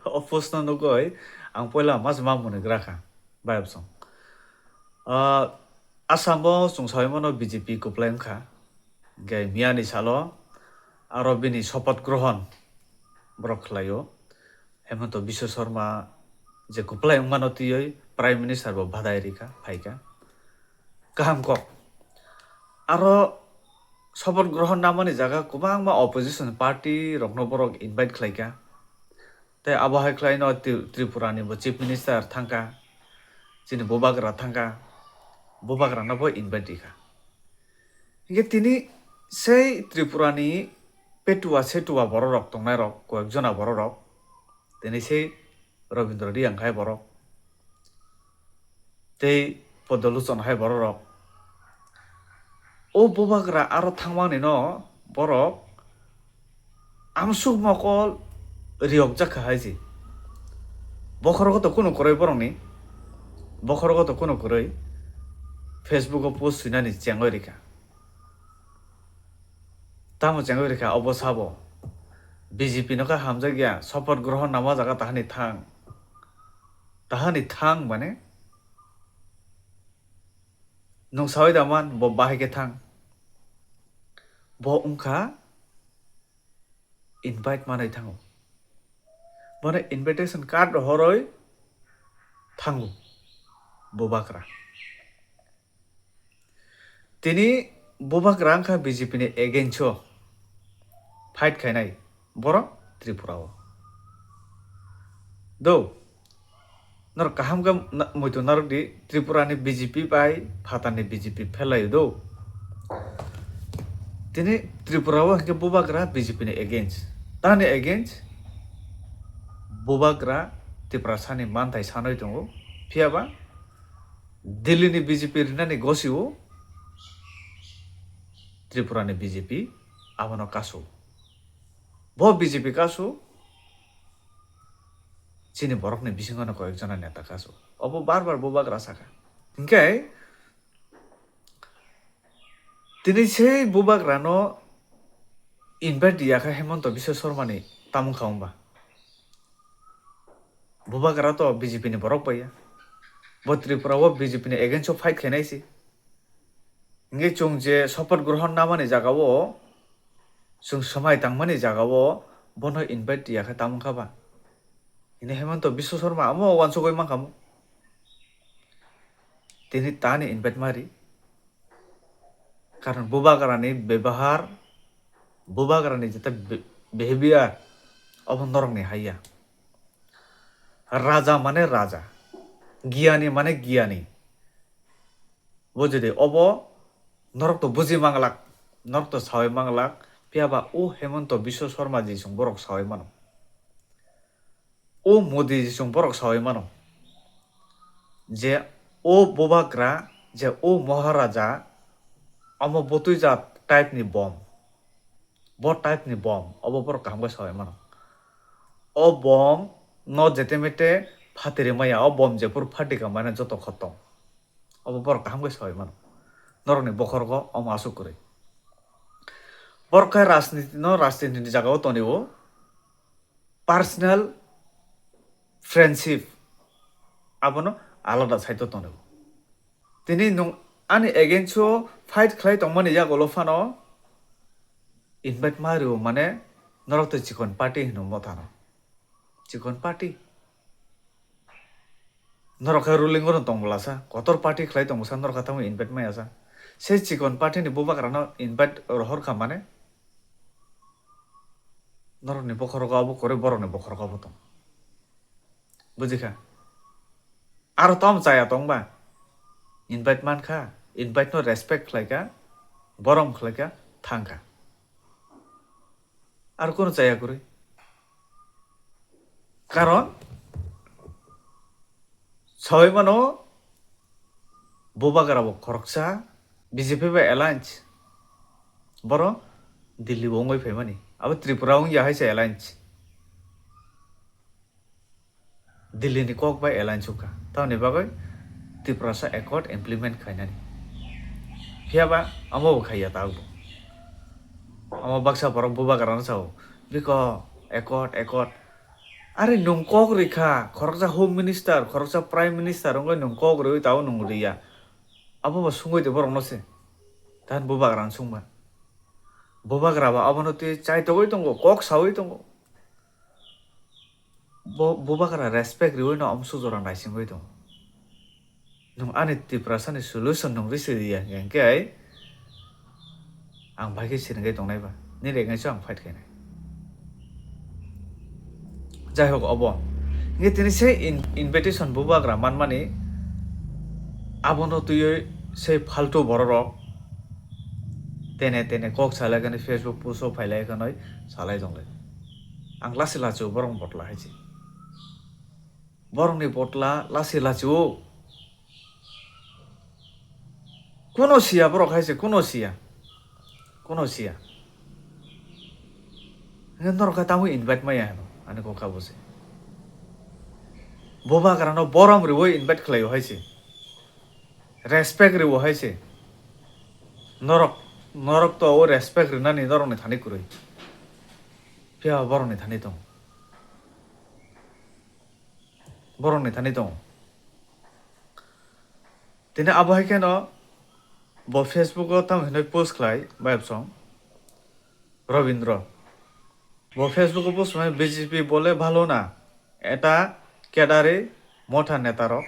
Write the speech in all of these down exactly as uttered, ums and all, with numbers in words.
O post no nugwi ang poila mas ma mwnwi gra kha, bai bwsong. Ah, Assam o chwng sawi mano B J P kwplai wngkha. Hwnkhe miyani salo aro bini sopoth grohon borok khlaio. Hemanta Biswa Sarma je kwplai wngmano twiwi Prime Minister bo badai rikha, phaikha. Kaham kok. Aro sopoth grohon namani jaga kwbangma opposition party rokno borok invite khlaikha. Tei abo hai khlaino Tri-, Tripura ni bo Chief Minister thangkha, chini Bubagra thangkha, Bubagra no bo invite rikha. Hingke tini sei Tripura ni petua setua borok rok tongnai rok, koyek jona borok rok, tini sei Rabindra Reang hai borok, tei Podoluchon hai borok rok. O Bubagra aro thangmani no borok amsuk mokol riyok jak kha hai se. Bokhorogo to kunu kwrwi borokni, bokhorogo to kunu kwrwi Facebook o post swinani chengwi rikha. Tamo chengwi rikha obo sabo. B J P no kha hamjak ya, sopoth grohon nama jaga tahani thang. Tahani thang mane? Nwng sawi da man, bo bahai khe thang. Bo wngkha invite manwi thango. Bono invitation card rohorwi thango Bubagra. Tini Bubagra wngkha B J P ni against o fight khainai borok Tripura o. Do, norok kaham khe na-, muitu narwk di, Tripura ni B J P bai phatar ni B J P phelaio do. Tini Tripura o hinkhe Bubagra B J P ni against. Tani against Bubagra Tiprasa ni manthai sanwi tongo. Phiya ba Delhi ni B J P rinani gosio Tripura ni B J P abono kasu. Bo B J P kasu chini borok ni bisingo no koyek jona neta kasu. Obo bar bar Bubagra saka. Hinkhe tini sei Bubagra no invite ya kha Hemanta Biswa Sarma ni tamung kha wngba. Bubagra to B J P ni borok bai ya. Bo Tripura o B J P ni against o fight khainai se. Hingke chwng je sopoth grohon namani jaga o, chwng swmai tangmani jaga o, bono invite ya khe tamung kha ba. Hini Hemanta Biswa Sarma amo wansugwi mankha mo. Tini tani invite mari. Karon Bubagra ni bebahar, Bubagra ni jeta be-, behavior, obo norok ni hai ya. Raja mane raja, giyani mane giyani. Bujidi, obo norok to buji manglak, norok to sawi manglak, phiya ba o Hemanta Biswa Sarma ji chwng borok sawi mano. O Modi ji chwng borok sawi mano je o Bubagra, je o Maharaja, omo bwtwi jat type ni bom, bo type ni bom, obo borok kaham khe sawi mano. O bom no jete mete phatiri maya, o bom jephuru phatika mane joto khotom. Obo borok kaham khe sawi mano. Norokni bokhorogo omo aswk kwrwi. Borok khe rajniti no rajniti ni jaga o toni o personal friendship abono alada side o toni o. Tini nwng ani against o fight khlai tongmani yagulo phano invite ma rw mane norok tei chikon party hino motha no. Chikon party. Norok khe ruling o tong bwlasa, kotor party khlai tong bwsa, norok khe tamo invite maya sa. Se chikon party ni bubagra no invite rohor kha mane, norok ni bokhorok abo kwrwi, borok ni bokhorok abo tong. Buji kha? Aro tamo chaya tong ba? Invite man kha, invite no respect khlai kha, borom khlai kha, thang kha. Aro kono chaya kwrwi. Karon sawi mano, bubagra bo khoroksa, B J P bai alliance. Boro Delhi bo wngwi phaimani. Abo Tripura wngya hai se alliance. Delhi ni kok bai alliance wngkha. Tamoni bagwi Tiprasa Accord implement khainani. Phiya ba amo bo khaiya ta bo. Amo baksa borok bubagra no sao. Biko, ekot, ekot. Are nwng kok rikha, khoroksa home minister, khoroksa prime minister wngwi nwng kok rwi tao nwng riya. Abo bo sungwi de borokno se. Tan bubagra sungma. Bubagra ba abono twi chai togwi tongo, kok sawi tongo. Bo, bubagra respect riwi no amsuk jora naisingwi tongo. Nwng ani Tiprasani solution nwng risi riya hwnkhe ai ang bai khe siringwi tongnai ba. Nini rengaiso ang fight khainai. Jai hok obo. Hwnkhe tini se in-, invitation bubagra manmani abono twiwi se phaltu bororok tene tene kok salai kani Facebook post o phailai khanoi salai tonglai. Ang lasi lachu borok botla hai se. Borokni botla lasi lachi o. Kuno siya borok hai se, kuno siya. Kuno siya. Hwnkhe norok khe tamo invite maya hino, ani kok kha bo se. Bubagrano borom riwi invite khlaio hai se. Respect riwo hai se. Norok, norok to o respect rinani norokni thani kwrwi. Phiya borokni thani tong. Borokni thani tongo. Tini abo hai kheno bo Facebook o tamo hinwi post khlai, Bayapsong Robindro. Bo Facebook o post khlai, "B J P bole bhalo na, eta kedare motha neta rok.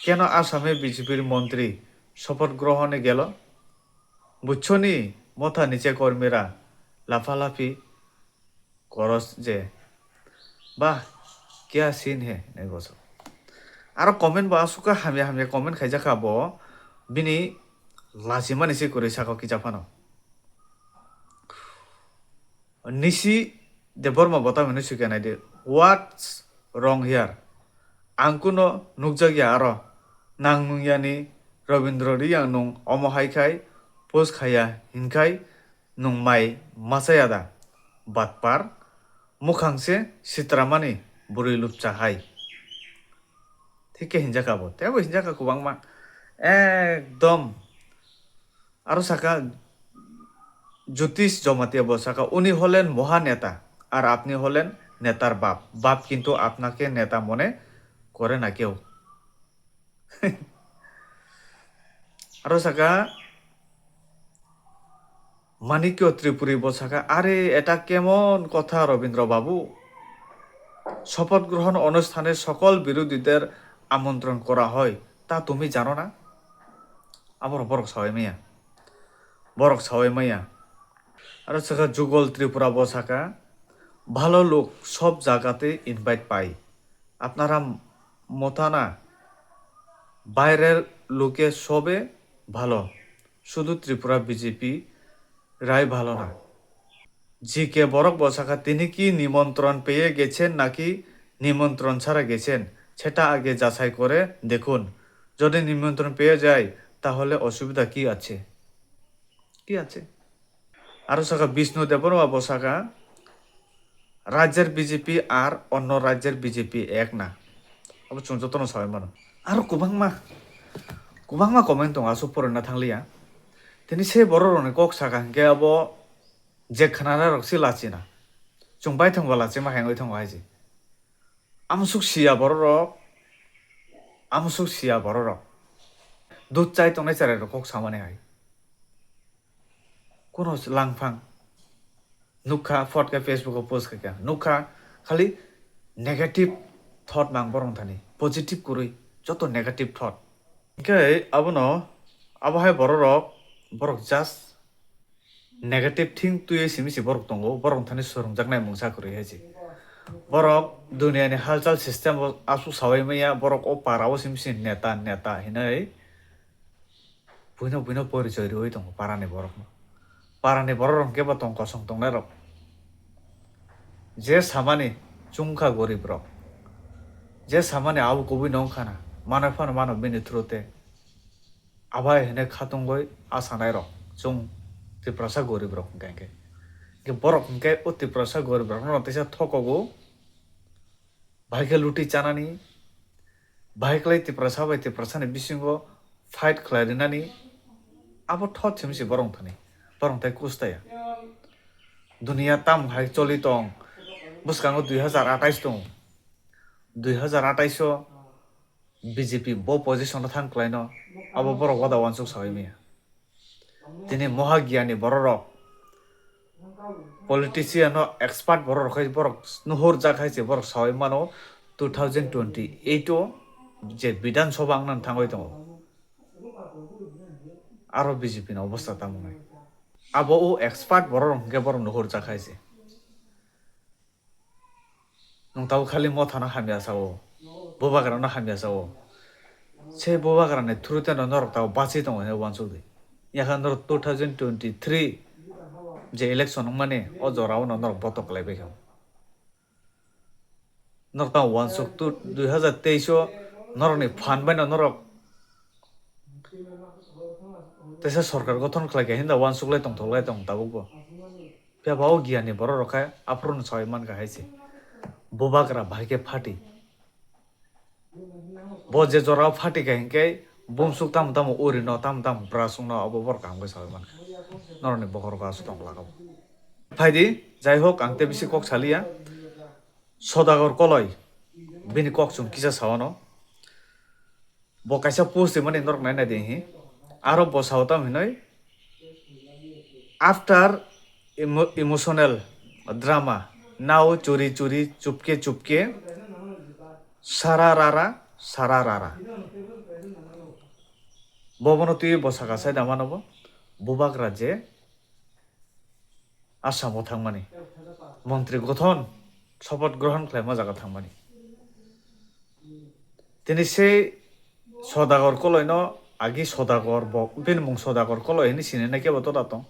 Keno Assam e B J P r montri sopoth grohone gelo. Buchchoni motha niche kormira lapha laphi koros je. Bah, kya scene he," hinwi bosok. Aro comment bo aswk khe hamya hamya comment khaijak kha bo, bini lachimani se kwrwi saka kisa phano. Nisi Debbarma bo tamo hinwi swikha naidi, "What's wrong here? Ang kuno nukjakya aro. Nang nungyani Robindro Riyang nwng omo hai khai post khaya hinkhai nwng mai machaya da? Batpar, mukhang se sitramani bwrwi lupcha hai." Thik khe hinjak kha bo, teibo hinjak kha kwbangma. Ekdom. Aro saka Jyotish Jamatia bo saka, "Uni holen moha neta, ar apni holen netar bap. Bap kintu apnake neta mone kore na keu." Aro saka Manikyo Tripuri bo saka, "Are, eta kemon kotha, Robindra babu? Sopoth grohon onusthane sokol birodhiter amontron kora hoy, ta tumi jano na?" Aborok borok sawai maya. Borok sawai maya. Aro saka Jugal Tripura bo saka, "Bhalo lok sob jagate invite pai. Apnara motha na, bairer loke sobe bhalo. Sudhu Tripura B J P rai bhalo na." G K Borok bo saka, "Tini ki nimontron peye gechen naki nimontron chara gechen? Seta age jachai kore dekhun. Jodi nimontron peye jai, tahole osubidha ki ache? Ki ache?" Aro saka Bishnu Debbarma bo saka, "Rajyer B J P ar onno rajyer B J P ek na." Abo chwng jotono sawi mano. Aro kwbangma, kwbangma comment tongo, aswk porina thangliya. Tini se borok rokni kok saka hinkhe abo je khwnanai rok se lachina. Chwng bai thangba lachima hai wngwi thango hai se. Amsuk siya borok rok, amsuk siya borok rok. Dud chai tongnai cherai rok kok samani hai. Kuno langphang. Nukha, phot khe Facebook o post khe kha. Nukha, khali negative thought mang borok thani. Positive kwrwi, joto negative thought. Hinkhe abono, abo hai borok rok, borok just negative thing twiwi simi si borok tongo, borok thani swrwngjaknai mungsa kwrwi hai se. Borok duniani halchal system o aswk sawai maya, borok o para o simi si neta, neta hinwi buino buino porichoi rwui tongo parani borokno. Parani borok rok kebo tong kosong tongnai rok. Je samani chungkha gorib rok. Je samani abo kubui nong khana, mano phano mano bini through te. Abai hene khatungoi a sanai rok, chwng Tiprasa gorib rok hwnkhe hwnkhe. Hwnkhe borok hwnkhe o Tiprasa gorib rokno teisa thokogo. Bahai khe luti chanani, bahai khlai Tiprasa bai Tiprasani bisingo fight khlai rinani, abo thot simi se borok thani, borok thai kustaya. Duniya tam hai choli tong. Bwskango dui hazar atais tong. Dui hazar atais o B J P bo position o thang kwlaino. Abo borok wada wansuk sawi maya. Tini moha giyani bororok, politician no expert bororok khai borok nuhur jak hai se borok sawi mano two thousand twenty eight o je Bidhan Sabha wngna thangwi tongo. Aro B J P ni obostha tamo wngnai. Abo o expert bororok hwnkhe borok nuhur jak hai se. Nwng tabuk khali mothano hamya sao, bubagrano hamya sao. Se bubagrani through teno norok tabuk bachi tongo hinwi uansuk di. Yakha norok two thousand twenty three je election wngmani o jorao no norok botok khlai baikha. Norok tamo uansuk tu dui hazar teis o norokni phan bai no norok teisa sorkar gothon khlai kha hinda uansuk lai tongthok lai tong tabuk bo. Phiya ba o giyani bororok khe aphuru no sawi mankha hai se. Bubagra bahai khe pharty. Bo je jorao pharty kha hinkhe bumsuk tamo tamo uri no tamo tamo brasuk no abo borok kaham khe sawi mankha. Norokni bokhorok aswk tong laka bo. Phaidi, jai hok ang tei bisi kok saliya. Sodagar Koloi bini kok chwng kisa sawano. Bo kaisa post rimani norok nai nai di hi. Aro bo sao tamo hinoi, after emo-, emotional drama, now churi churi chupke chupke, sara rara, sara rara. Bo bono twi bo saka sai da mano bo, bubagra je Assam o thangmani, montri gothon, sopoth grohon khlaima jaga thangmani. Tini se Sodagar Koloi no agi Sodagar bo, bini mung Sodagar Koloi hinwi sinina kebo toda tong.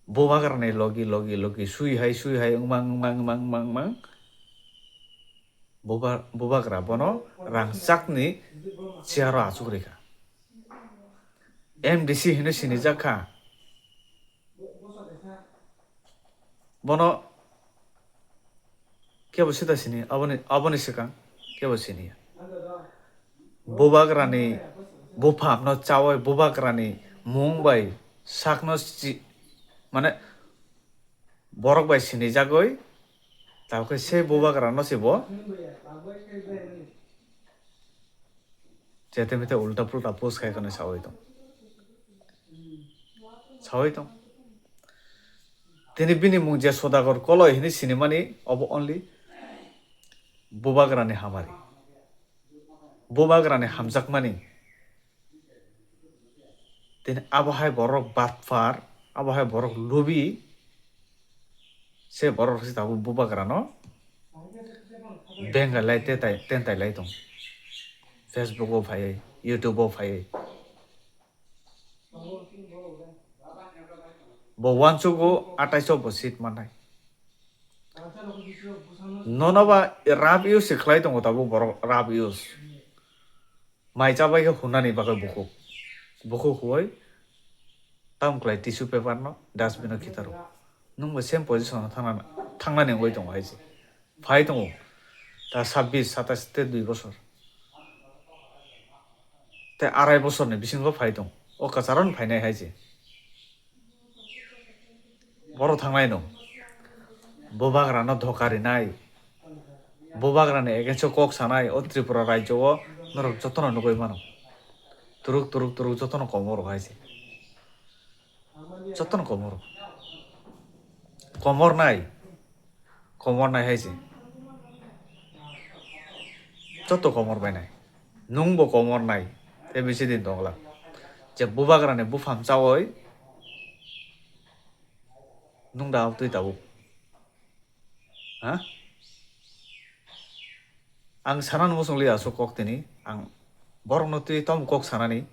Bubagrani logi logi logi sui hai sui hai wngmang wngmang wngmang wngmang wngmang. Buba-, bubagra bono rangchakni chair o achuk rikha. M D C hinwi sinijak kha. Bono kebo sita sini, aboni, aboni swkang kebo siniya. Bubagrani buphamno chawi bubagrani mung bai sakno si-, mane borok bai sinijagwi, tabukhe se bubagrano se bo jete mete ulta pulta post khai kheno sawi tong. Sawi tong. Tini bini mung je Sodagar Koloi hinwi sinimani, obo only bubagrani hamari. Bubagrani hamjakmani. Tini abo hai borok batfar, abo hai borok lubi, se borok se tabuk bubagrano bengai lai, tetai, tentai lai tong. Facebook o phaiwi, YouTube o phaiwi. Bo uansugo atais o bo seat mannai. Nono ba rough use se khlai tongo tabuk borok, rough use. Mai chabai khe hunani bagwi bukhuk. Bukhuk huoi tam khlai tissue paper no dustbin o khitaro. Nwng bo same position o thangna, thangnani wngwi tongo hai se. Phai tongo. Ta sabbish, satais tei dui bosor. Tei arai bosorni bisingo phai tong. O kwcharo no phainai hai se. Borok thangnai no. Bubagrano dhoka rinai. Bubagrani against o kok sanai o Tripura rajyo o norok jotono nugui mano. Turuk, turuk, turuk jotono komor rok hai se. Jotono komor. Komor nai. Komor nai hai se. Joto komor bai nai. Nwng bo komor nai. Tei bisi din tongla. Je bubagrani buphang chawi nwng da twi tabuk. Ha? Ang sanani muchung li aswk kok tini, ang borokno twi tamo kok sanani.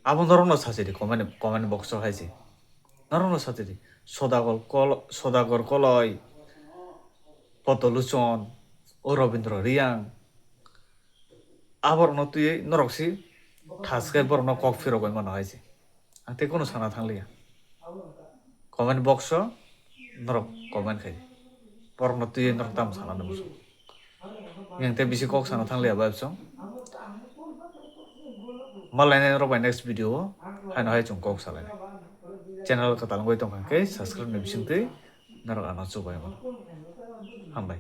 Abo norokno sachi di comment, comment box o hai se. Norokno sachi di. Sodagar Kol-, Sodagar Koloi, Poto Luchon, o Robindra Riyang. Aborokno twi norok si thas khe borokno kok phirogwi mano hai se. Ang tei kunu sana thangliya. Comment box o norok comment khai di. Borokno twi norok tamo sana nung. Yang tei bisi kok sana thangliya bai bwsong. Malainai norok bai next video o haino hai chwng kok salainai. Channel kwtal wngwi tongkha khe subscribe ni bisingtwi norok ano chubaimano. Hambai.